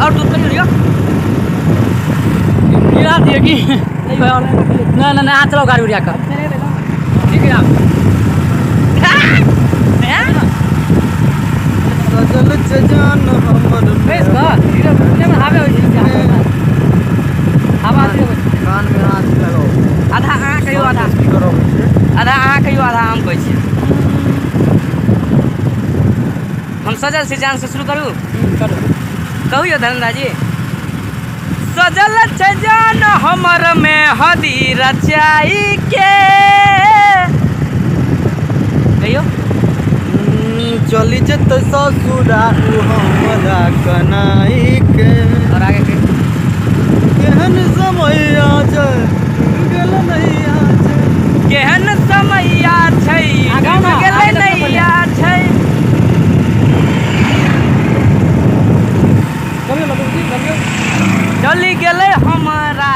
और दूर करियो लियो गिरा दिए की नहीं भाई, और ना ना ना, अहाँ चलाओ गाड़ी उड़िया कऽ। ठीक है आप। सजल छै जान हमर। बेस कऽ धीरे धीरे में हवे होइ छै, हवा आबै छै। कान में हाथ लगाओ। आधा अहाँ कहियो, आधा स्पीकर अबै छै। आधा अहाँ कहियो, आधा हम कहै छियै। हम सजल छी जान से शुरू करू? करू। कहू यौ धर्मेंद्र जी। सजल छै जान हमर में हदी रचाई के, कहियो। चली जेतै ससुरा उ हमरा कनाई के। और आगे के? केहन समय छै, गेल नैया छै। केहन समैया छै, आगाँ ना, गेलै आगे तक नैया छै। चलियो लगू जी, चलियो। चलि गेलै हमरा